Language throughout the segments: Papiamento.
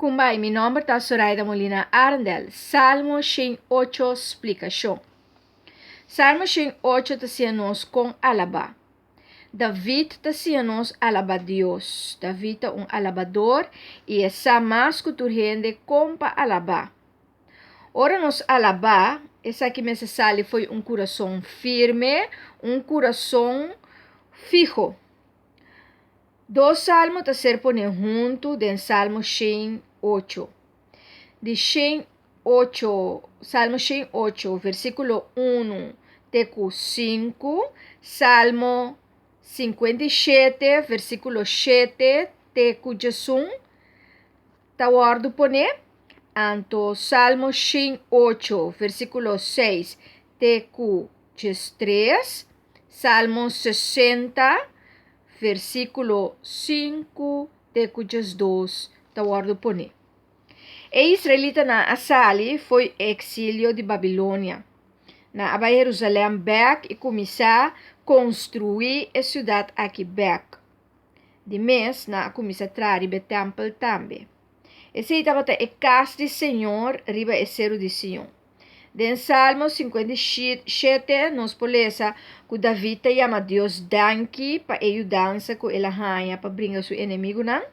Kumbai, mi nomber ta Soraida Molina Arendel. Salmo 108 splikashon. Salmo 108 ta siña nos kon alabá. David ta siña nos alabá Dios. David ta un alabador i e sa mas ku tur hende kon pa alabá. Ora nos alabá, esaki mester sali fo'i un kurason firme, un kurason fiho. Dos salmo ta ser poné huntu den Salmo 108. Di 108, Salmo 108, versíkulo 1 te ku 5, Salmo 57, versíkulo 7 te ku 11 ta wòrdu poné. Anto Salmo 108, versíkulo 6 te ku 13, Salmo 60, versíkulo 5 te ku 12 ta wòrdu poné. E israelitanan a sali fo'i e eksilio di Babilonia. Nan a bai Herusalèm bèk i kuminsá konstruí e siudat aki bèk. Di mes, nan a kuminsá traha riba e tèmpel tambe. Esei tabata e kas di señor riba e seru di Sion. Den Salmo 57 nos por lesa ku David ta yama Dios danki pa e yudansa ku el a haña pa bringa su enemigunan.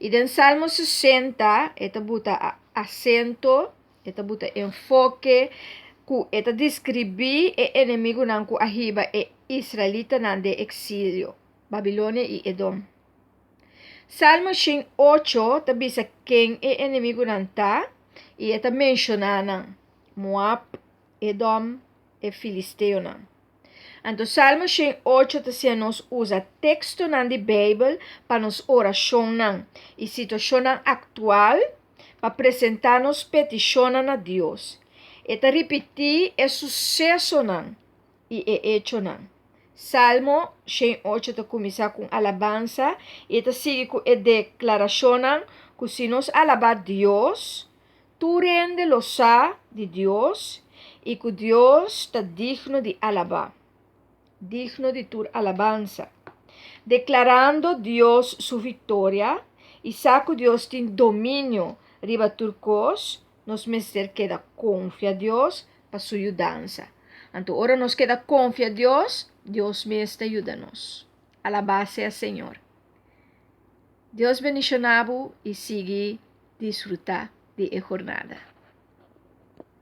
I den Salmo 60 e ta buta asento, e ta buta enfoke ku e ta deskribí e enemigunan ku a hiba e israelitanan den eksilio, Babilonia i Edom. Salmo 108 ta bisa ken e enemigunan ta i e ta menshoná nan, Moab, Edom, e filisteonan. Anto Salmo 108 ta siña nos usa tekstonan di Beibel pa nos orashonnan i situashonnan aktual pa presentá nos petishonnan na Dios. E ta ripití e susesonan i e echonan. Salmo 108 ta kuminsá ku un alabansa i e ta sigui ku e deklarashonnan ku si nos alabá Dios, tur hende lo sa di Dios i ku Dios ta digno di alabá, digno di tur alabansa. Deklarando Dios su viktoria i sa ku Dios tin dominio riba tur kos, Nos mester keda konfia Dios pa su yudansa. Anto ora nos keda konfia Dios, Dios mes ta yuda nos. Alabá sea Señor. Dios bendishoná bo i sigui disfrutá di e jornada.